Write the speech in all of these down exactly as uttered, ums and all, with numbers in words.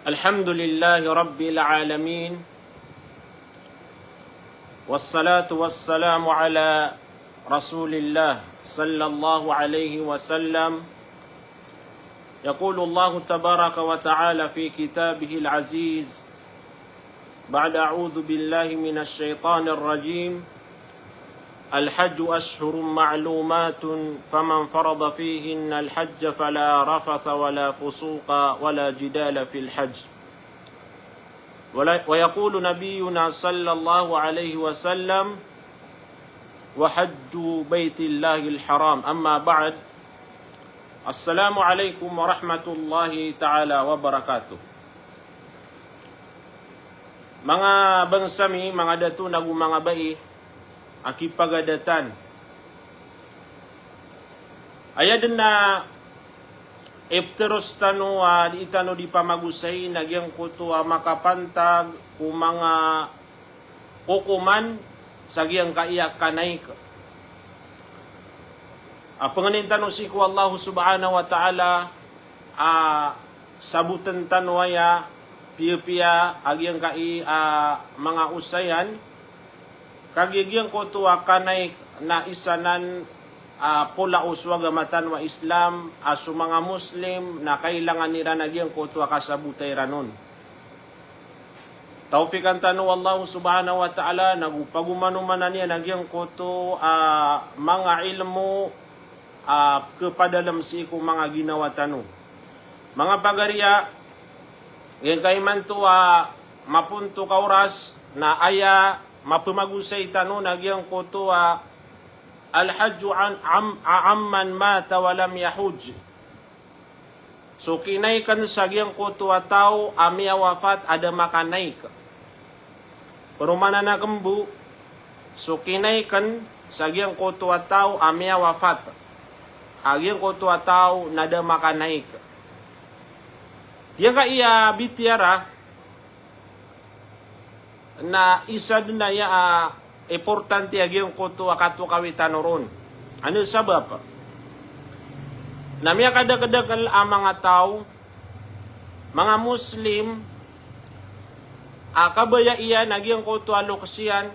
الحمد لله رب العالمين. والصلاة والسلام على رسول الله صلى الله عليه وسلم. يقول الله تبارك وتعالى في كتابه العزيز بعد أعوذ بالله من الشيطان الرجيم. الحج أشهر معلومات فمن فرض فيهن الحج فلا رفث ولا فسوق ولا جدال في الحج. ولا-، ويقول نبينا صلى الله عليه وسلم: وحج بيت الله الحرام. أما بعد. السلام عليكم ورحمة الله تعالى وبركاته. Manga bangsa mi, manga dato nago manga bai a kipagadatan. Aya den a ipteros tano a di tano di pamagosay na giyangkoto a makapantag ko manga kokoman sa giyangkaya kanaik. A pengenin tano sii ko Allah Subhanahu wa Ta'ala a saboten tano aya piyapiya a giyangkai a manga osayan, kagiya giyangkoto a kanaik na isa nan a pola o so agama tano a Islam, a so manga Muslim na kailangan iran a giyangkoto a kasabota iran on. Tawfiqan tano o Allah Subhanahu wa Ta'ala, nago pagomanomanan iyan a giyangkoto a manga ilmo a kepadalem sii ko manga ginawa tano. Manga pagariya, giyangkai imanto a mapontok a oras na aya mapemagosay tano na giyangkoto a الحج عن-، عم-، عمن مات ولم يحج. So kinaiken sa giyangkoto a taw a miyawafat a da makanaik. Peromanan a kembo, so kinaiken sa giyangkoto a taw a miyawafat, a giyangkoto a taw na da makanaik. Giyangkaya bitiyara, na isa den aya a importante a giyangkoto a katokawi tano ron. Ano sabap? Na miyakadakedakel a manga taw, manga Muslim, a kabaya iyan a giyangkoto a loks iyan,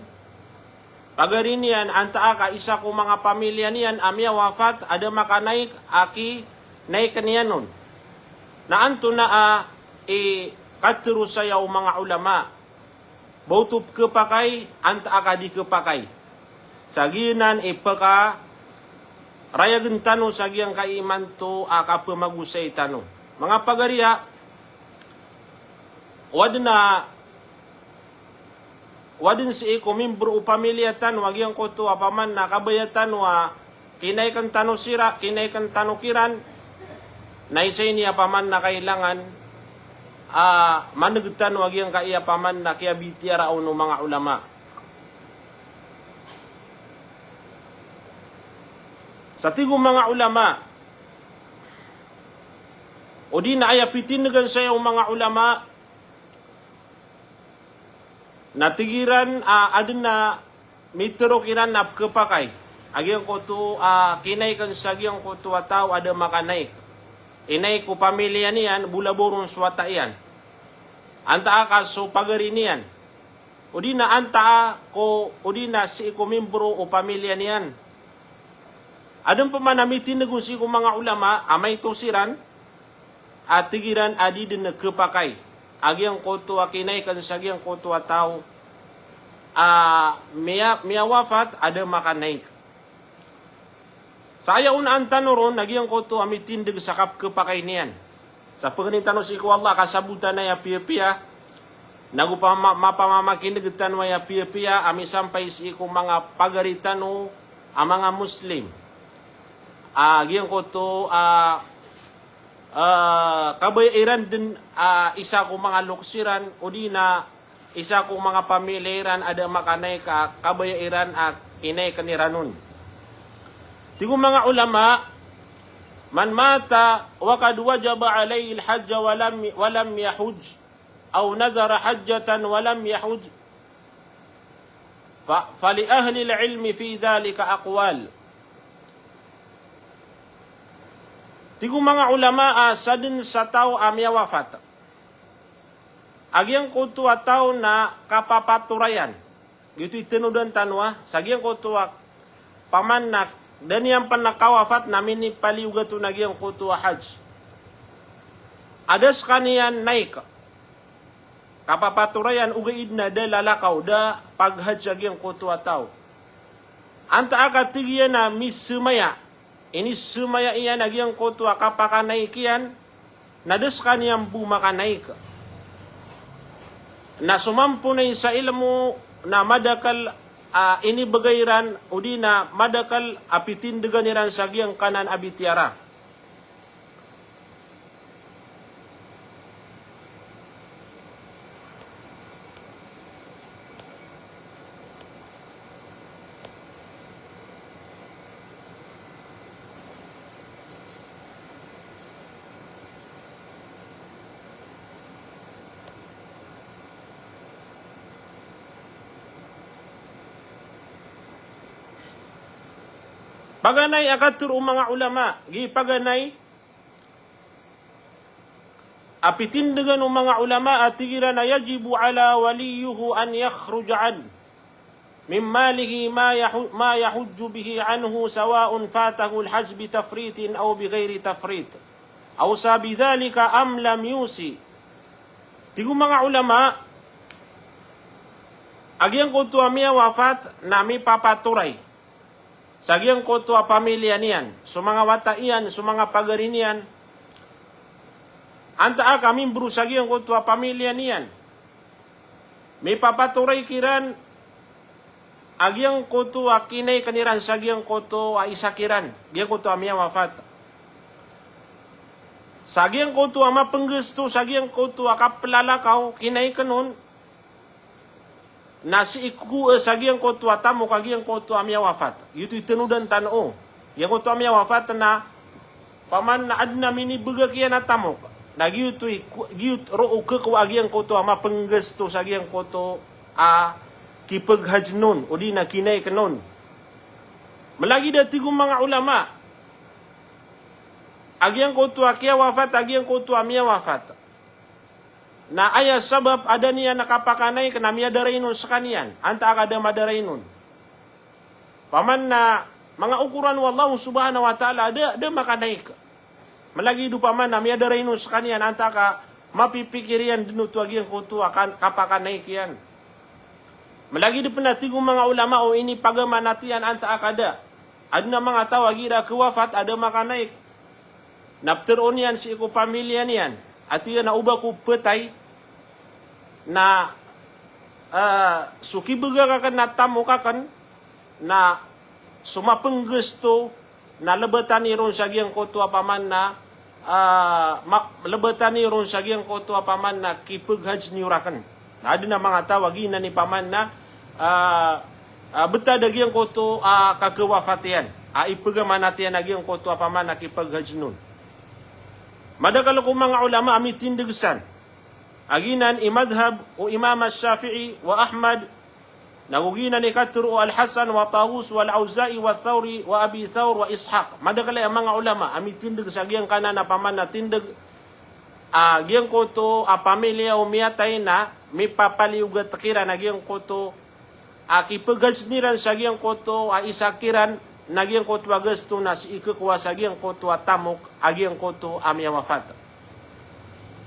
pagari niyan, antaa ka isa ko manga pamilya niyan a miyawafat a da makanaik a kinaiken iyan on. Na antonaa i katerosaya o manga ulama. Ba oto pekepakay, antaa ka di kepakay. Sa giyanan i pekarayagen tano sa giyangkai imanto a kapemagosay tano. Manga pagariya, o aden a, o aden sii ko membro o pamilya tano a giyangkoto a paman na kabaya tano a kinaiken tano sira, kinaiken tano kiran, na isa ini a paman na kailangan a maneg tano a giyangkaya paman na kiyabitiyara on o manga ulama. Sa tig o manga ulama, odi na aya pitindegen saya o manga ulama, na tig iran a aden a mitero kiran a pekepakay a giyangkoto a kinaiken sa giyangkoto a taw a da makanaik. Inaik o pamilya niyan, bo labaw ron so wata iyan. Antaa ka so pagari niyan. Odi na antaa ko, odi na sii ko membro o pamilya niyan. Aden peman a mitindeg on sii ko manga ulama a maito siran, a tig iran a di den kepakay a giyangkoto a kinaiken sa giyangkoto a taw a miya-, miyawafat a da makanaik. Sa aya onaan tano ron a giyangkoto a mitindeg sa kapekepakay niyan. Sa pengenin tano sii ko Allah a kasabotan aya piyapiya, nago pama-, mapamamakineg tano aya piyapiya a misampay sii ko manga pagari tano a manga Muslim. A giyangkoto a, a, kabaya iran den a isa ko manga loks iran, odi na isa ko manga pamilya iran a da makanaik a kabaya iran a kinaiken iran on. Tig o manga ulama, من مات وقد وجب عليه الحج ولم، ولم يحج، أو نذر حجة ولم يحج، ف-، فلأهل العلم في ذلك أقوال. Tig o manga ulama a sadn sa taw a miyawafat a giyangkoto a taw na kapapatorayan. Giyoto i tanodan tano a, sa giyangkoto a paman na da niyan pn kawafat na minipaliyogat on a giyangkoto a hajj. A da skaniyan naik. Kapapatorayan ogaid na da lalakaw, da paghajj a giyangkoto a taw. Antaa ka tig iyan a misemaya, inisemaya iyan a giyangkoto a kapakanaik iyan, na da skaniyan bo makanaik. Na so mamponay sa ilmo na madakl a inibgay iran, odi na madakl a pitindgan iran sa giyangkanan a bitiyara. Paganay a katharo o manga ulama, giya paganay a pitindgan o manga ulama a tig iran a yajibu ala waliyyihi an yakhruja anhu min malihi ma yahu-, ma yahujju bihi anhu sawa'un fatahul hajj bitafritin aw bighayri tafrit. Awsa bidhalika am lam yusi. Tig o manga ulama, a giyangkoto a miyawafat na mipapatoray sa giyangkoto a pamilya niyan, so manga wata iyan, so manga pagari niyan, antaa ka membro sa giyangkoto a pamilya niyan. Mipapatoray kiran a giyangkoto a kinaik iran sa giyangkoto a isa kiran, giyangkoto a miyawafat. Sa giyangkoto a mapenggesto, sa giyangkoto a kaplalakaw, kinaik on, na sii ko, eh, sa giyangkoto a tamok a giyangkoto a miyawafat. Giyoto i tanodan tano o. Giyangkoto a miyawafat na paman na adn a minibgak iyan a tamok. Na giyoto i, giyoto roo khakowa a giyangkoto a mapenggesto sa giyangkoto a kipeghajj on, odi na kinaik on. Malagid a tig o manga ulama, a giyangkoto a kiyawafat, a giyangkoto a miyawafat. Na aya sabap a da niyan kapakanaik na miyadarain on skaniyan, antaa ka da madarain on. Paman na manga okoran o Allah subhanahu wa ta'ala, da, da makanaik. Malagid o paman na miyadarain on skaniyan, antaa ka mapipikir iyan dn oto a giyangkoto a kan-, kapakanaik iyan. Malagid pn a tig o manga ulama o inipagamanath iyan antaa ka da. Adn a manga taw a gira khawafat a da makanaik. Na ptharoon iyan sii ko pamilya niyan a tig iyan a o ba ko phatay na, eh, so kibgak akn a tamok akn na so mapenggesto na lbtani ron sa giyangkoto a paman na, ah, ma-, lbtani ron sa giyangkoto a paman na kipeghajj niyo rakn. Na adn a manga taw a giyanan i paman na, ah, ah, btad a giyangkoto a kakhawafat iyan. A ipegamanath iyan a giyangkoto a paman na kipeghajj on. Madakl ko manga ulama a mitindg san. A giyanan i madhhab o Imam Ash-Shafi'i wa Ahmad, nago giyanan i katharo o Al-Hasan wa Tawus wal Awza'i wa Thawri wa Abi Thawr wa Ishaq. Madakl a manga ulama a mitindg sa giyangkanan a paman na tindg a giyangkoto a pamilya o miyatay na mipapaliyogat kiran a giyangkoto a kipeghajj iran sa giyangkoto a isa kiran na giyangkoto a gasto na sii khakowa sa giyangkoto a tamok a giyangkoto a miyawafat.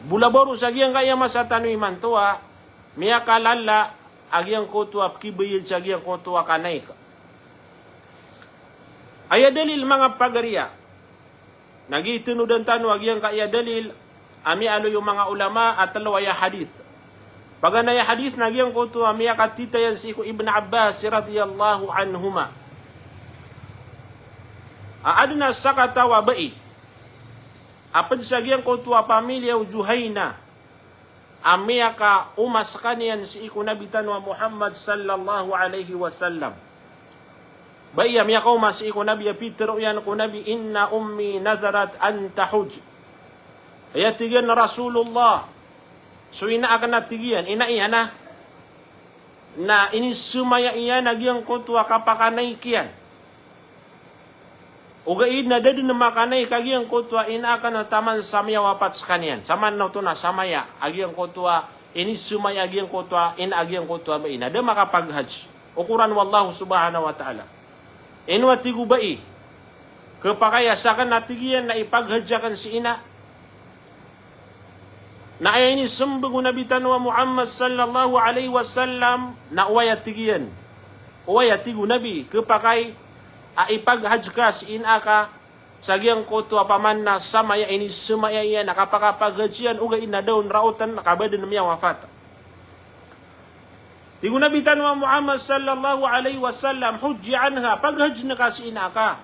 Bo labaro sa giyangkaya masa tano imanto a miyakalala a giyangkoto a pkibayad sa giyangkoto a kanaik. Aya dalil manga pagariya. Na giya tanodan tano a giyangkaya dalil a miyaaloy o manga ulama a tlo aya hadith. Paganay a hadith na giyangkoto a miyakatitayan sii ko Ibn Abbas radiyallahu anhuma. A adn a sakataw a bai a pd sa giyangkoto a pamilya o Juhayna a miyakaoma skaniyan sii ko Nabi tano a Muhammad sallallahu alaihi wasallam. Bai a miyakaoma sii ko Nabi a pitharo iyan ko Nabi, "Inna ummi nadharat an tahujj." Aya tig iyan a Rasulullah, so ina akn a tig iyan, ina iyan a, na inisemaya iyan a giyangkoto a kapakanaik iyan. Ogaid na da dn makanaik a giyangkoto a ina akn taman sa miyawafat skaniyan. Saman na oto na samaya a giyangkoto a inisemaya a giyangkoto a ina a giyangkoto a bai na da makapaghaj. Okoran o Allah subhanahu wa ta'ala. Ino a tig o bai, khapakay a sakn a tig iyan na ipaghaj akn si ina. Na aya inismbag o Nabi tano a Muhammad sallallahu alaihi wasallam na oway a tig iyan. Oway a tig o Nabi, khapakay a ipaghaj ka si ina aka sa giyangkoto a paman na samaya inisemaya iyan a kapakapaghaj iyan ogaid na da on raotn ka ba dn miyawafat. Tig o Nabi tano a Muhammad sallallahu alaihi wasallam, "Hujji anha, paghajn ka si ina aka.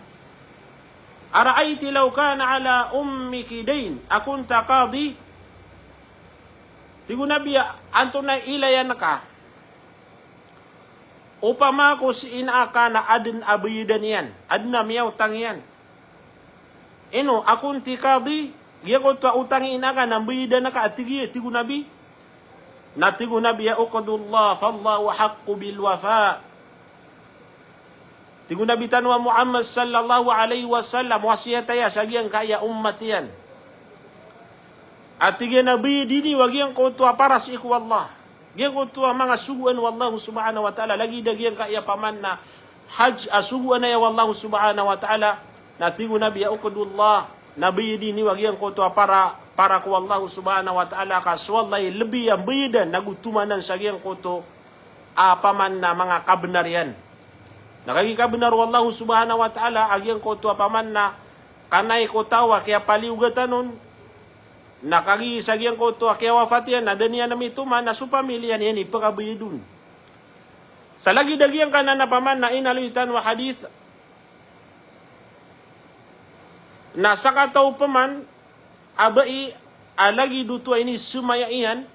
Ara'ayti law kana ala ummiki dayn, akunta qadi?" Tig o Nabi a, antonaa i ilayan ka opama ko si ina aka na adn a bayadan iyan, adn a miyaotang iyan. Ino, akunti qadi, giyangkoto a otang i ina aka na mbayadan aka a tig iyan, tig o Nabi. Na tig o Nabi a, "Uqdullah, fallahu ahaqqu bil wafa." Tig o Nabi tano a Muhammad sallallahu alaihi wasallam, wasiyat aya sa giyangkaya ummat iyan. A tig iyan a bayadi niyo a giyangkoto a para sii ko Allah. Giyangkoto a manga sogoan o Allah subhanahu wa ta'ala, lagid a giyangkaya paman na haj a sogoan aya o Allah subhanahu wa ta'ala, na tig o Nabi a, "Uqdullah, na bayadi niyo a giyangkoto a para, para ko Allah subhanahu wa ta'ala, ka so Allah i lbi a mbayadan ago tomanan sa giyangkoto a paman na manga kabnar iyan." Na kagiya kabnar o Allah subhanahu wa ta'ala a giyangkoto a paman na kanay ko taw a kiyapaliyogatan on, na kagiya sa giyangkoto a kiyawafat iyan na da niyan mitoman na so pamilya niyan i pkabayad on. Sa lagid a giyangkanan a paman na inaloy tano a hadith, na sakataw pman a bai a lagid oto a inisemaya iyan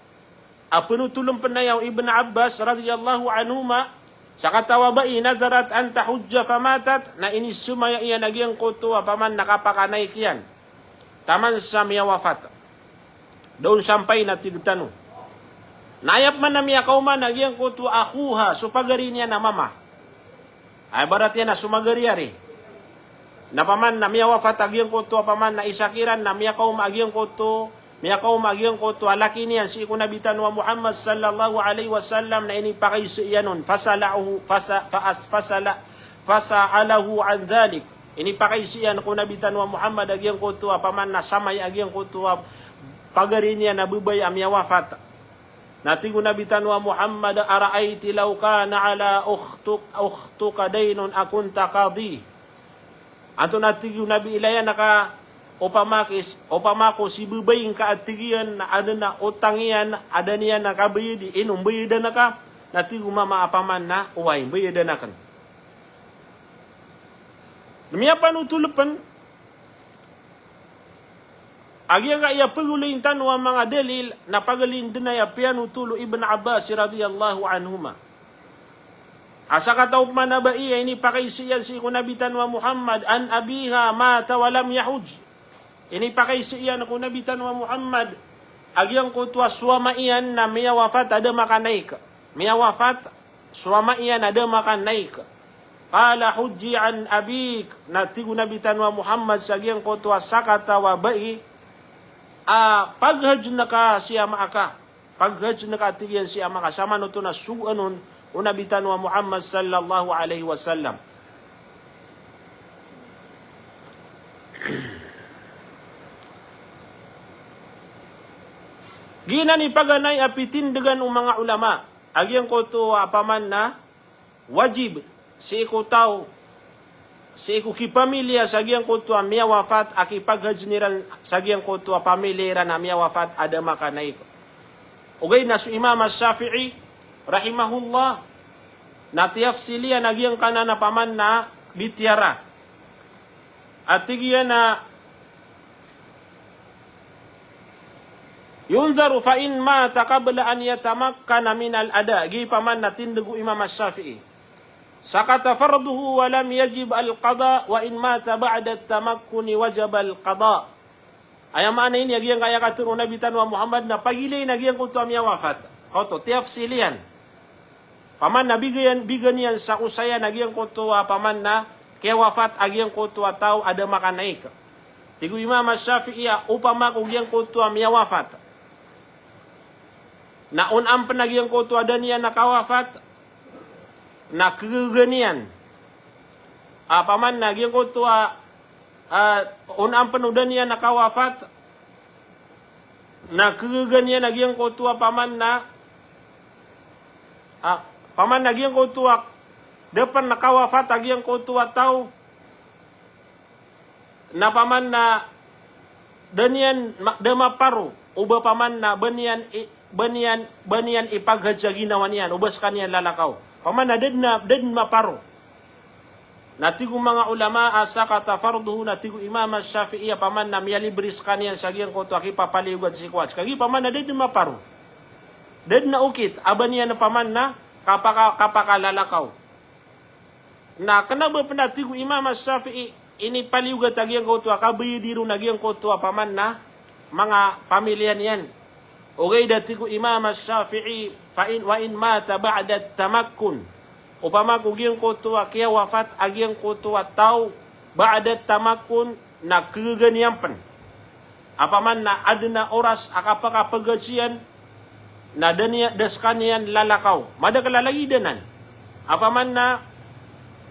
a pnotoln pn aya o Ibn Abbas radiyallahu anhuma, sakataw a bai, nadharat an tahujja famatat, na inisemaya iyan a giyangkoto a paman na kapakanaik iyan taman sa miyawafat. Da on sampay na tig tano. Na aya pman a miyakaoma na giyangkoto a akhuha, so pagari niyan a mama. Ay, ibarat iyan na so magari ari. Na paman na miyawafat a giyangkoto a paman na isa kiran na miyakaoma a giyangkoto, miyakaoma a giyangkoto a laki niyan sii ko Nabi tano a Muhammad sallallahu alaihi wasallam na inipakaiza iyan on, fasalahu, fasa-, fa as-, fasala-, fasa'alahu an dhalik. Inipakaiza iyan ko Nabi tano a Muhammad a giyangkoto a paman na samaya a giyangkoto a pagari niyan a babay a miyawafat. Na tig o Nabi tano a Muhammad, "Ara'ayti law kana ala ukhtuk-, ukhtuka daynun akunta qadi?" Antonaa, tig o Nabi, ilayan ka opama ko si, opama ko si babay ngka a tig iyan na adn a otang iyan a da niyan kabayadi, ino, mbayadan ka? Na tig o mama a paman na oway, mbayadan akn. Miyapanotol pn a giyangkaya pagaloyin tano a manga dalil na pagaloyin dn aya piyanotol o Ibn Abbas radiyallahu anhuma. A sakataw pman a bai a inipakaiza iyan sii ko Nabi tano a Muhammad, an abiha mata wa lam yahujj. Inipakaiza iyan ko Nabi tano a Muhammad a giyangkoto a so ama iyan na miyawafat a da makanaik. Miyawafat so ama iyan a da makanaik. Qala, "Hujji an abik." Na tig o Nabi tano a Muhammad sa giyangkoto a sakataw a bai a, "Paghajn ka si ama aka. Paghajn ka," tig iyan, "si ama aka." Samanoto na sogoan on o Nabi tano a Muhammad sallallahu alaihi wasallam. Giyanan i paganay a pitindgan o manga ulama a giyangkoto a paman na wajib sii ko taw, sii ko kipamilya sa giyangkoto a miyawafat a kipaghajn iran sa giyangkoto a pamilya iran a miyawafat a da makanaik. Ogaid na so Imam Ash-Shafi'i rahimahullah na tiyafsil iyan a giyangkanan a paman na bitiyara a tig iyan a, "Yunzaru fa in mata qabla an yatamakkana minal ada." Giya paman na tindg o Imam Ash-Shafi'i, "Saqata farduhu wa lam yajib al-qada, wa in mata ba'da at-tamakkuni wajaba al-qada." Aya maana ini a giyangkaya katharo o Nabi tano a Muhammad na pagilay na giyangkoto a miyawafat. Kaoto, tiyafsil iyan. Paman na bigan, bigan iyan sa osayan a giyangkoto a paman na kiyawafat a giyangkoto a taw a da makanaik. Tig o Imam Ash-Shafi'i a opama ko giyangkoto a miyawafat Na on ampn a giyangkoto a da niyan a kawafat, na kagaga niyan. Opama na giyangkoto a, ah, on ampn o da niyan a kawafat, na kagaga niyan a giyangkoto a opama na, ah, opama na giyangkoto a da pn a kawafat a giyangkoto a taw, na opama na da niyan ma-, da maparo o ba opama na ba niyan i-, ba niyan, ba niyan ipaghadj a ginawa niyan o ba skaniyan lalakaw. Opama na da dn a, da dn maparo. Na tig o manga ulama a sakata farduhu, na tig o Imam Shafi'i a opama na miyalibre skaniyan sa giyangkoto a kipapaliyogad sii ko hajj. Kagiya opama na da dn maparo. Da dn a okit a ba niyan opama na kapaka-, kapakalalakaw. Na kna ba pn a tig o Imam Shafi'i, inipaliyogad a giyangkoto a kabayadi ron a giyangkoto a opama na manga pamiliya niyan. Ogaid a tig o Imam Shafi'i, fa in, wa in mata ba'da tamakkun. Opama ko giyangkoto a kiyawafat a giyangkoto a taw ba'da tamakkun, na kagaga niyan pn. Opama na adn a oras a kapakapaghadj iyan, na da niya-, da skaniyan lalakaw. Madakl a lagid anan. Opama na,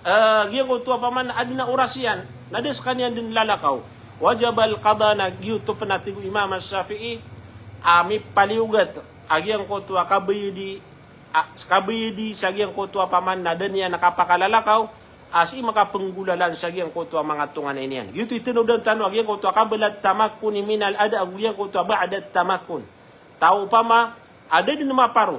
eh, giyangkoto opama na adn a oras iyan, na da skaniyan dn lalakaw. Wajabal qada, na giyoto pn a tig o Imam Shafi'i, a mipaliyogad a giyangkoto a kabayadi, a, kabayadi sa giyangkoto opama na da niyan a kapakalalakaw, a sii makapenggolalan sa giyangkoto a manga tonganay niyan. Giyoto i tanodan tano a giyangkoto a qabla tamakkuni minal ada, ago giyangkoto a ba'da tamakkun. Taw opama a da dn maparo.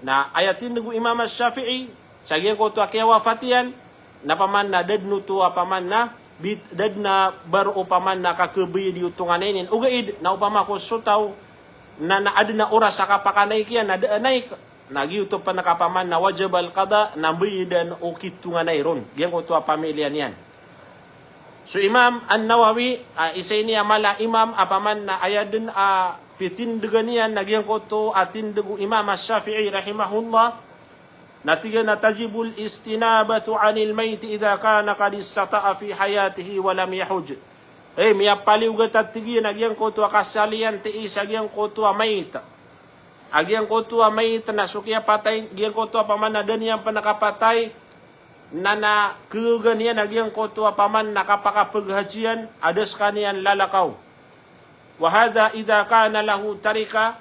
Na aya tindg o Imam Shafi'i, sa giyangkoto a kiyawafat iyan, na opama na da dn oto opama na, bit-, da dn a baro opama na kakabayadi o tonganay niyan. Ogaid, na opama ko so taw, na, na adn a oras a kapakanaik iyan, na da a naik, na giyoto pn a opama na wajabal qada, na mbayadan o kitonganay ron. Giyangkoto a pamiliya niyan. So Imam An-Nawawi, ah, isa ini a mala a imam, opama na aya dn a pitindgan iyan a giyangkoto a tindg o Imam Shafi'i rahimahullah, na tig iyan a tajibul istinabatu anil mayyiti idha kana qad istata'a fi hayatihi wa lam yahujj. Eh, miyapaliyogat a tig iyan a giyangkoto a kasaliyan tii sa giyangkoto a mayit. A giyangkoto a mayit na so kiyapatay, giyangkoto a opama na da niyan pn a kapatay, na, na kagaga niyan a giyangkoto a opama na kapakapaghajian, a da skaniyan lalakaw. Wa hadha idha kana lahu tarika,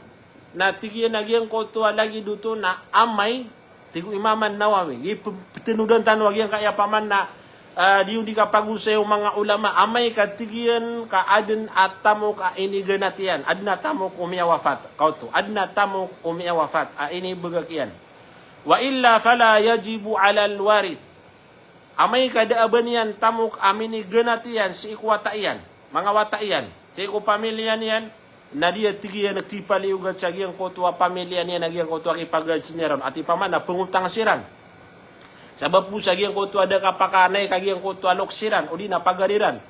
na tig iyan a giyangkoto a lagid oto na amay, tig o Imam An-Nawawi, gi p-, ptanodan tano a giyangkaya opama na, ah, di on di kapagosay o manga ulama, amay ka tig iyan ka adn a tamok a iniganat iyan, adn a tamok o miyawafat, kaoto, adn a tamok o miyawafat a inibgak iyan. Wa illa fala yajibu alal warith. Amay ka da a ba niyan tamok a miniganat iyan sii ko wata iyan, manga wata iyan, sii ko pamiliya niyan, na di a tig iyan a kipaliyogat sa giyangkoto a pamiliya niyan a giyangkoto a kipaghaji niyan ron, ati opama na pngotang siran. Sabap ko sa giyangkoto a da kapakanaik a giyangkoto a loks iran, odi na pagari ran.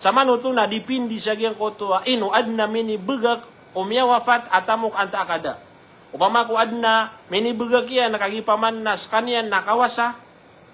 Samanoto na dipindi sa giyangkoto a ino adn a minibgak o miyawafat a tamok antaa ka da. Opama ko adn a minibgak iyan a kagiya opama na skaniyan na kawasa,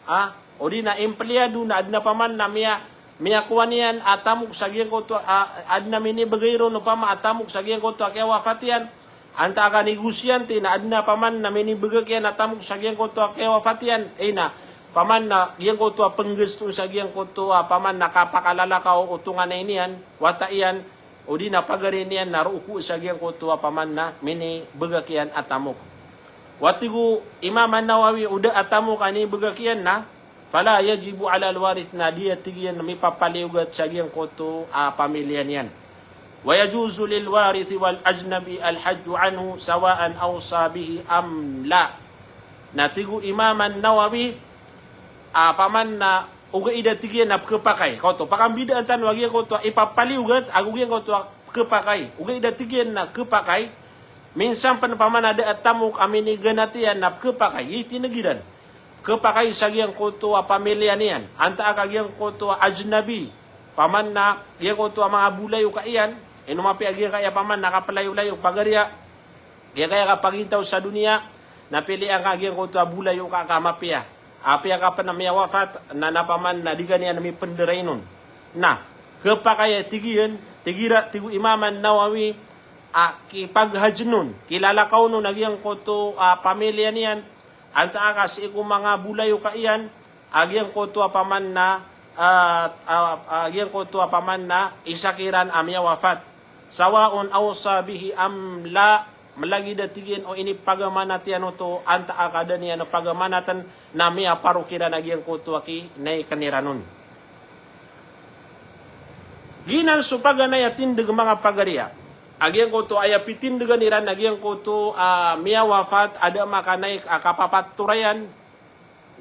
ah, odi na empleyado na adn a opama na miya-, miyakowa niyan a tamok sa giyangkoto, ah, adn a minibgay ron opama a tamok sa giyangkoto a kiyawafat iyan. Antaa ka negosyante na adn a opama na minibgak iyan a tamok sa giyangkoto a kiyawafat iyan. Eh, na opama na giyangkoto a pnggasto sa giyangkoto a opama na kapakalalakaw o tonganay niyan, wata iyan, odi na pagari niyan na roo ko sa giyangkoto a opama na minibgak iyan a tamok. Wa tig o Imam An-Nawawi, o da a tamok a inibgak iyan na, fala yajibu alal warith, na di a tig iyan mipapaliyogat sa giyangkoto a pamiliya niyan. Wa yajuzu lil warithi wal ajnabi al hajju anhu sawa'an awsa bihi am la. Na tig o Imam An-Nawawi, a opama na ogaid a tig iyan na pkhapakay. Kaoto, pakambidaan tano a giyangkoto a ipapaliyogat ago giyangkoto a pkhapakay. Ogaid a tig iyan na khapakay, minsan pn opama na da a tamok a miniganat iyan na pkhapakay, i tineg iran. Khapakay sa giyangkoto a pamiliya niyan. Antaa ka giyangkoto a ajnabi. Opama na giyangkoto a manga bolayoka iyan. Ino mapiya giyangkaya opama na kaplayolayo pagariya. Giyangkaya kapagintaw sa doniya, na pilian ka giyangkoto a bolayoka ka mapiya. Apiya ka pn a miyawafat, na opama na di ka niyan mipndarainon. Na khapakay a tig iyan, tig ira, tig o Imam An-Nawawi, a kipaghajn on, kilalakaw on a giyangkoto a pamiliya niyan, antaa ka sii ko manga bolayoka iyan, a giyangkoto a paman na, a, a, a giyangkoto a paman na isa kiran a miyawafat. Sawaun awsa bihi am la, malagid a tig iyan o inipagamana tiyan oto, antaa ka da niyan pagamanatn, na miyaparo kiran a giyangkoto a kinaikn iran on. Giyanan so paganay a tindg, manga pagariya, a giyangkoto aya pitindgan iran a giyangkoto a miyawafat a da makanaik a kapapatorayan,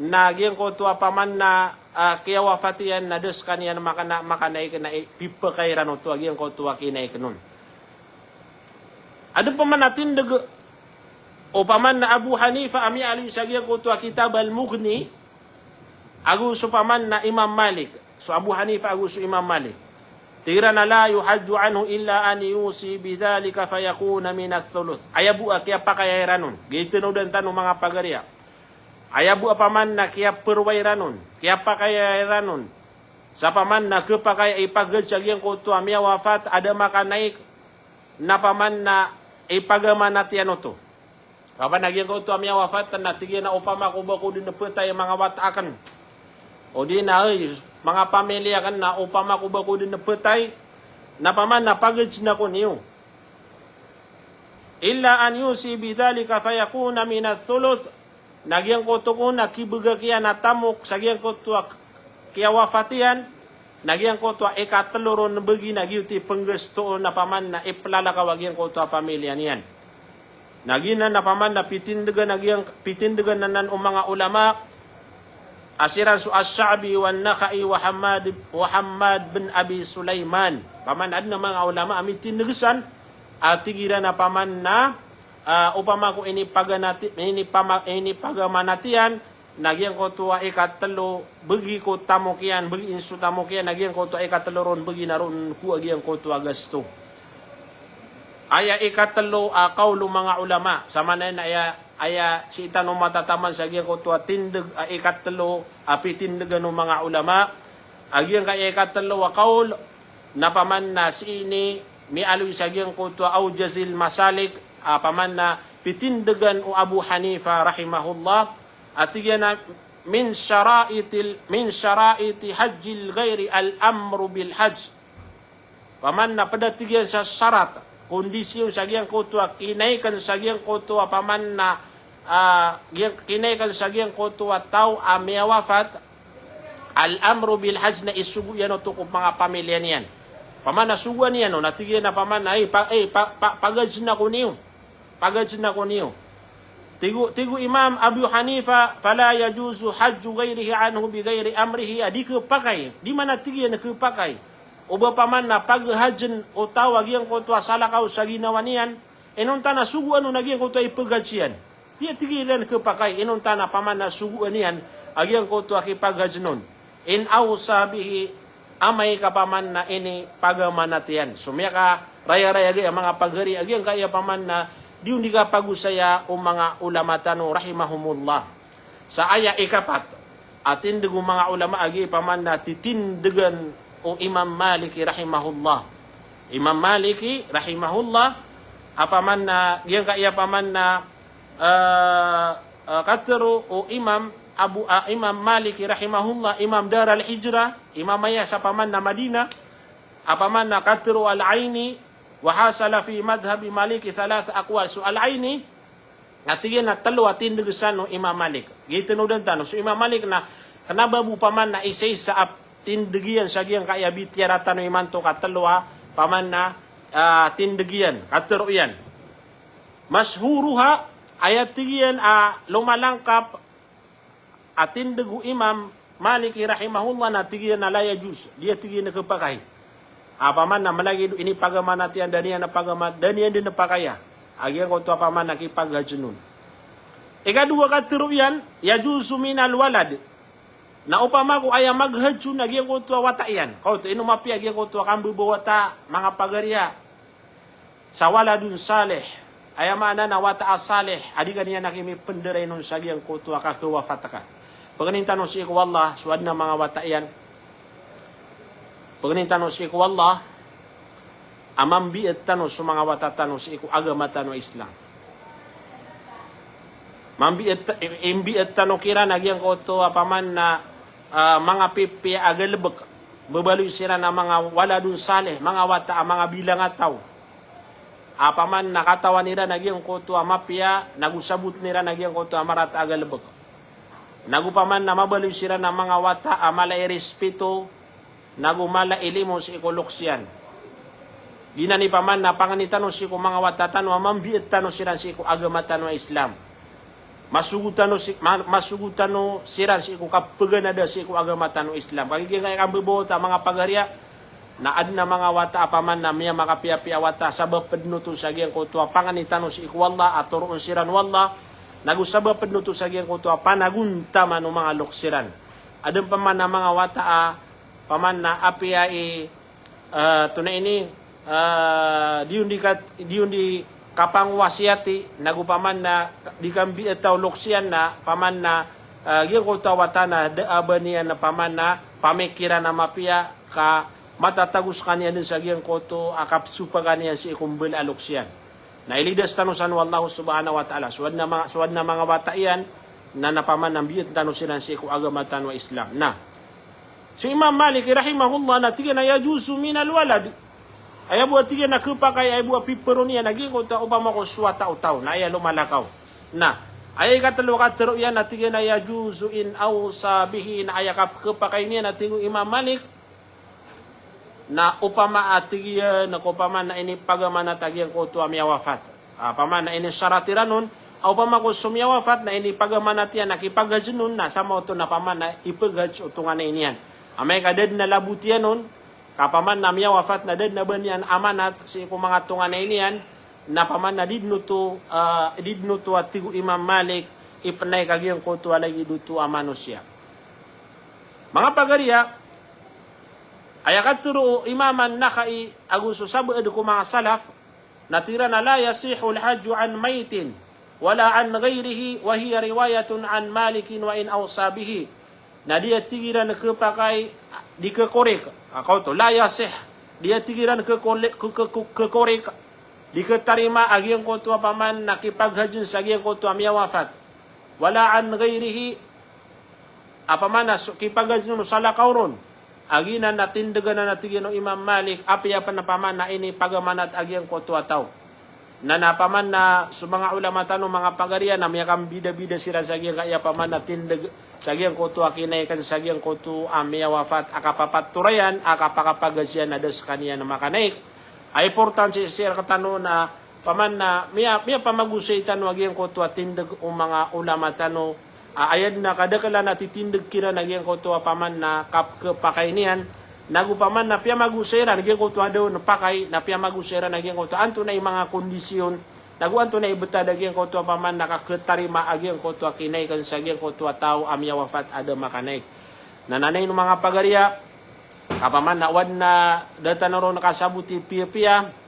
na giyangkoto a paman na, a, kiyawafat iyan na da skaniyan makana, makanaik na i, pipakay iran oto a giyangkoto a kinaikn on. Adn paman a tindg o paman na Abu Hanifa a miyaaloy sa giyangkoto a kitab Al-Mughni, ago so paman na Imam Malik, so Abu Hanifa ago so Imam Malik. Tig iran a la yuhajju anhu illa an yusi bidhalika fayakuna min ath-thuluth. Aya bo a kiyapakaya iran on, giya itanodan tano, manga pagariya. Aya bo a paman na kiyaparowai iran on, kiyapakaya iran on, sa paman na khapakay a ipaghajn sa giyangkoto a miyawafat a da makanaik, na paman na ipagamanat iyan oto. Paman na giyangkoto a miyawafat na tig iyan a opama ko ba ko dn phatay, manga wata akn, odi na, ay, manga pamiliya akn, na opama ko ba ko dn phatay, na paman na paghajn ako niyo. Illa an yusi bidhalika fayakuna min ath-thuluth. Na giyangkoto kon a kibgak iyan a tamok sa giyangkoto a kiyawafat iyan, na giyangkoto a ikatlo ron bgi na giyoto i pnggasto on na paman na iplalakaw a giyangkoto a pamiliya niyan. Na giyanan na paman na pitindgan a giyang, pitindgan anan o manga ulama, a siran so Ash-Sha'bi wa An-Nakha'i wa Hammad, wa Hammad bin Abi Sulaiman. Paman na adn a manga ulama a mitindg san, a tig iran a paman na, a, opama ko inipaganati, inipama, inipagamanat iyan, na giyangkoto a ikatlo bgi ko tamok iyan, bgi so tamok iyan, na giyangkoto a ikatlo ron bgi na ron ko a giyangkoto a gasto. Aya ikatlo a kawl o manga ulama, sa maana niyan aya, aya sii tano matataman sa giyangkoto a tindg a ikatlo a pitindgan o manga ulama, a giyangkaya ikatlo a kawl, na paman na sii ini miyaaloy sa giyangkoto a Awjazil Masalik, a paman na pitindgan o Abu Hanifa rahimahullah, a tig iyan a min sharaitil, min sharaiti hajjil ghairi al-amru bil hajj. Paman na pd a tig iyan sa sharat, kondisyon sa giyangkoto a kinaikn sa giyangkoto a paman na, a, giyang, kinaikn sa giyangkoto a taw a miyawafat, al-amru bil hajj, na isogo iyan oto ko manga pamiliya niyan. Paman na sogoan iyan on, na tig iyan a paman na, ay, pa, ay, pa, pa, paghajn ako niyo. Paghajn ako niyo. Tig o, tig o Imam Abu Hanifa, fala yajuzu hajju ghairihi anhu bi ghairi amrihi, a di khapakay, di man a tig iyan khapakay o ba paman na paghajn o taw a giyangkoto a salakaw sa ginawa niyan, inonta na sogoan on a giyangkoto a ipaghajn iyan. Di a tig iyan khapakay, inonta na paman na sogoan iyan a giyangkoto a kipaghajn on. In awsa bihi, amay ka paman na inipagamanat iyan. So miyakarayarayag a manga pagari a giyangkaya paman na di on di kapagosaya o manga ulama tano rahimahumullah. Sa aya ikapat a tindg o manga ulama a giya paman na titindgan o Imam Maliki rahimahullah. Imam Maliki rahimahullah, a paman na giyangkaya paman na, a, a, katharo o Imam Abu, a, Imam Maliki rahimahullah, Imam Dar al-Hijrah, imam aya sa paman na Madinah, a paman na katharo Al-Aini, wa hasala fi madhhabi Maliki thalatha aqwal. So Al-Aini, na tig iyan a tlo a tindg san o Imam Malik. Giya itanodan tano. So Imam Malik na kna ba bo paman na isaisa a tindg iyan sa giyangkaya bitiyara tano imanto ka tlo a paman na, a, tindg iyan, katharo iyan. Mashhuruha, aya tig iyan a lomalangkap a tindg o Imam Maliki rahimahullah na tig iyan a la yajuz, di a tig iyan khapakay. A paman na malagid o inipagamanat iyan, da niyan pagama, da niyan dn pakaya a giyangkoto a paman na kipaghajn on. Ikadowa katharo iyan, yajuzu minal walad. Na opama ko aya maghaj on a giyangkoto a wata iyan. Kaoto, ino mapiya a giyangkoto a kambebawata, manga pagariya, sa waladun salih, aya maana na wata a salih, a di ka niyan aki mipndaray on sa giyangkoto a kakawafat ka. Pangnin tano sii ko Allah so adn a manga wata iyan. Pangnin tano sii ko Allah a mambiit tano so manga wata tano sii ko agama tano a Islam. Mambiit, i-, imbiit tano kiran a giyangkoto a paman na, ah, manga pipiya a galebek. Bebaloy siran a manga waladun salih, manga wata a manga bilangataw. A paman na katawan iran a giyangkoto a mapiya, nago sabotn iran a giyangkoto a marata a galebek. Nago paman na mabaloy siran a manga wata a mala i respeto, nago mala i limo sii ko loks iyan. Giyanan i paman na pangni tano sii ko manga wata tano a mambiit tano siran sii ko agama tano a Islam. Masogo tano si-, ma-, masogo tano siran sii ko kapeganada sii ko agama tano a Islam. Kagiya giyangkaya kambebawata a manga pagariya, na aden a manga wata a paman na miyamakapiyapiya a wata, sabap ped oto sa giyangkoto a pangni tano sii ko Allah, a toroon siran o Allah, nago sabap ped oto sa giyangkoto a panagontaman o manga loks iran. Aden paman a manga wata a paman na apiya i, ah, tonaa ini, ah, di on di kat-, di on di kapangowasiyati, nago paman na di kambiita o loks iyan na paman na, ah, giyangkoto a wata na da a ba niyan na paman na pamikiran a mapiya ka matatago sekaniyan den sa giyangkoto a kapsopakan iyan sii ko mbala a loks iyan. Na ilidas tano san o Allah subhanahu wa ta'ala. So aden a manga, so aden a manga wata iyan, na, na paman na mbiit tano siran sii ko agama tano a Islam. Na so Imam Malik rahimahullah na tig iyan a yajuzu minal walad. Aya bo a tig iyan a kepakay, aya bo a piperon iyan a giyangkoto a opama ko so wata o taw, na aya lomalakaw. Na aya ikatelo a katero iyan na tig iyan a yajuzu in awsa bihi, na aya kap-, kepakay niyan a tig o Imam Malik, na opama a tig iyan ko paman na inipagamanat a giyangkoto a miyawafat. A paman na inisharat iran on, a opama ko so miyawafat na inipagamanat iyan a kipaghajen on, na samaoto na paman na ipaghaj o tonganay niyan. Amay ka da den a labot iyan on, ka paman na miyawafat na da den a ba niyan amanat sii ko manga tonganay niyan, na paman na di den oto, ah, di den oto a tig o Imam Malik, ipnaik a giyangkoto a lagid oto a manosiya. Manga pagariya, aya katero o Imam An-Nakhai ago so sabaad ko manga salaf, na tig iran a la yasihhul hajju an mayyitin wala an ghayrihi, wa hiya riwayatun an Malikin wa in awsa bihi. Na di a tig iran kepakay, di kekorik, a kaoto, la yasih, di a tig iran kekole-, ke-, ke-, ke-, kekorik, di ketarima a giyangkoto a paman na kipaghajen sa giyangkoto a miyawafat. Wala an ghayrihi, a paman na so kipaghajen on o salakaw ron. A giyanan na tindeg anan a tig iyan o Imam Malik, apiya pen a paman na inipagamanat a giyangkoto a taw. Na, na paman na so manga ulama tano, manga pagariya, na miyakambidabida siran sa giyangkaya paman na tindeg, sa giyangkoto a kinaiken sa giyangkoto a miyawafat a kapapatorayan, a kapakapaghajen a da sekaniyan makanaik. A importante sii rektano na paman na miya, miyapamagosay tano a giyangkoto a tindeg o manga ulama tano, a aya den a kadakelan a titindeg kiran a giyangkoto a paman na kap-, kepakay niyan, nago paman na piyamagosay iran a giyangkoto a da on pakay, na piyamagosay iran a giyangkoto a antonaa i manga kondisyon, nago antonaa i betad a giyangkoto a paman na kaketarima a giyangkoto a kinaiken sa giyangkoto a taw a miyawafat a da makanaik. Na nanay no manga pagariya, ka paman na o aden a da tano ron kasaboti piyapiya,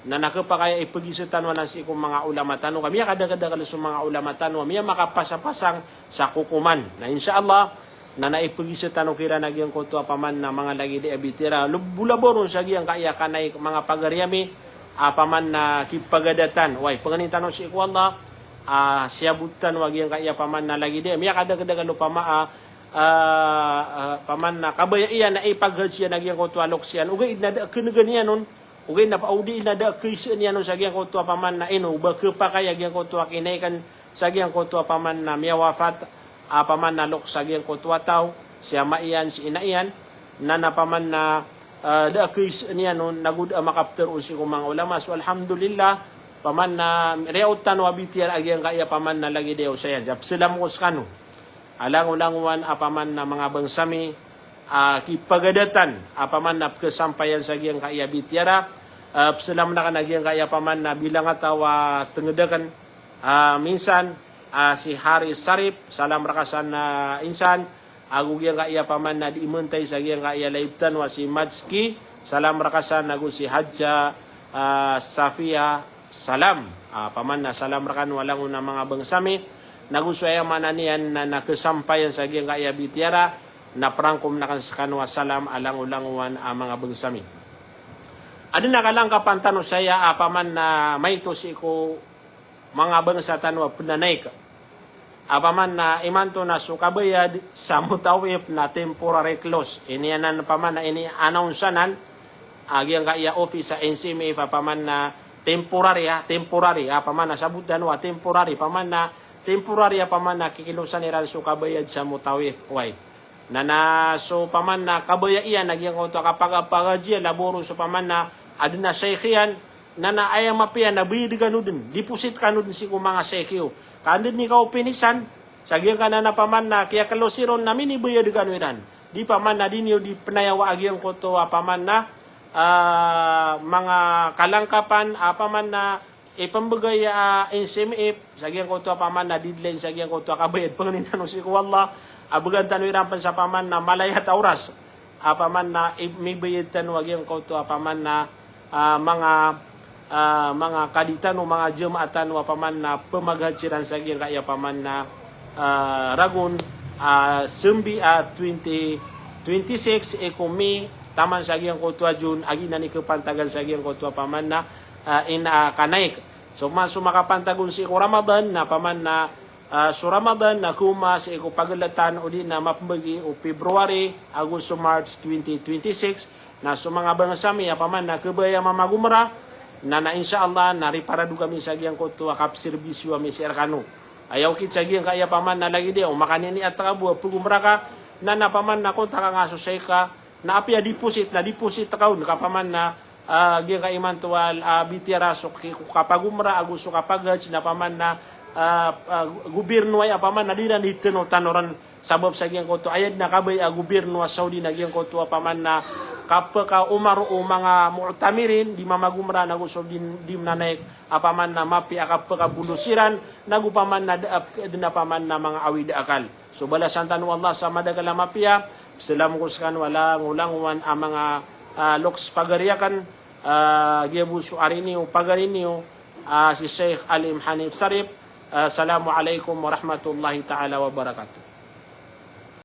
na na kepakay a ipegiza tano anan sii ko manga ulama tano, ka miyakadakadakel so manga ulama tano a miyamakapasapasang sa kokoman. Na insha Allah, na na ipegiza tano kiran a giyangkoto a paman na manga lagid a bitiyara, lo-, bolabaw ron sa giyangkaya kanaik, manga pagari ami, a paman na kipagadatan. Way, pengnin tano sii ko Allah a siyabot tano a giyangkaya paman na lagid a miyakadakadakel opama a, a, a, paman na kabaya iyan a ipaghaj iyan a giyangkoto a loks iyan, ogaid na da a kenegan iyan on, ogaid na pa-, ogaid na da a keisaan iyan on sa giyangkoto a paman na ino, ba kepakay a giyangkoto a kinaiken sa giyangkoto a paman na miyawafat a paman na loks a giyangkoto a taw, si ama iyan, si ina iyan, na na paman na, ah, da a keisaan iyan on, nago da a makaptero sii ko manga ulama. So alhamdulillah, paman na riyaot tano a bitiyara a giyangkaya paman na lagid a osayan. Sa pesalam ko sekano a langolangowan a paman na manga bangsa mi, a kipagadatan a paman na pekesampayan sa giyangkaya bitiyara, a pesalam aken a giyangkaya paman na bilangataw a tenged aken, a minsan, a si Hari Sarip, salam reka san a insan, ago giyangkaya paman na di mentay sa giyangkaya live tano a si Madski, salam reka san, ago si Hadja, a, Safia, salam. A paman na salam rekano a langon a manga bangsa mi, nago so aya maana niyan na, na kesampayan sa giyangkaya bitiyara, na perangkom aken sekano a salam a langolangowan a manga bangsa mi. Adn a kalangkapan tano saya a paman na maito sii ko manga bangsa tano a pnanaik. A paman na imanto na so kabayad sa Mutawif na temporary close. Ini anan paman na ini-announce anan a giyangkaya office a N C M F a paman na temporary, a temporary, a paman na sabot tano a temporary, paman na temporary a paman na kikilosan iran so kabayad sa Mutawif. Wai. Na, na so paman na kabaya iyan a giyangkoto a kapagapagaji a laboro so paman na adn a shaykh iyan, na, na aya mapiya na bayad kano dn, deposit kano dn sii ko manga shaykh iyo. Ka anda dn i kaopinisan sa giyangkanan a paman na kiyaklosiron na minibayad kano iran. Di paman na di niyo di pnayawa a giyangkoto a paman na, ah, manga kalangkapan a paman na ipmbgay a N C M F sa giyangkoto a paman na deadline sa giyangkoto a kabayad. Pangnin tano sii ko Allah a bgan tano iran pn sa paman na malayat a oras a paman na i-, mibayad tano a giyangkoto a paman na, ah, manga, ah, manga kadi tano, manga jamaah tano a paman na pmaghaji ran sa giyangkaya paman na, ah, ragon, ah, sambi a twenty twenty-six i ko May taman sa giyangkoto a June a giyanan i kapantagan sa giyangkoto a paman na, ah, in, ah, kanaik. So man so makapantagon sii ko Ramadan na paman na, ah, so Ramadan na koma sii ko pagltan odi na mapmbagi o February ago so March twenty twenty-six, na so manga bangsa mi a paman na kabaya mamagomra, na, na insha Allah na riparado kami sa giyangkoto a kapserbisyo ami sii rkano. Aya okit sa giyangkaya paman na lagid iyan o makanini a takabowa pagomra ka, na, na paman na kontak ka nga so shaykh ka, na apiya deposit, na deposit ka on ka paman na, ah, giyangkai imanto a, ah, bitiyara so ki-, kapagomra ago so kapaghaj na paman na, ah, ah, gobirno aya paman na di ran di tano tanoran sabap sa giyangkoto aya dn a kabaya a gobirno a Saudi na giyangkoto a paman na kapkaomar o manga mu'tamirin di mamagomra nago so di, di mnanaik a paman na mapiya a kapkabolos iran nago paman na da a, dn a paman na manga awid a akal. So balasan tano o Allah sa madakl a mapiya. Salam ko skano a langolangowan a manga, ah, loks pagari akn, ah, giya bo so ari niyo, pagari niyo, ah, si Sheikh Alim Hanif Sharif. Ah, assalamu alaikum warahmatullahi ta'ala wabarakatuh.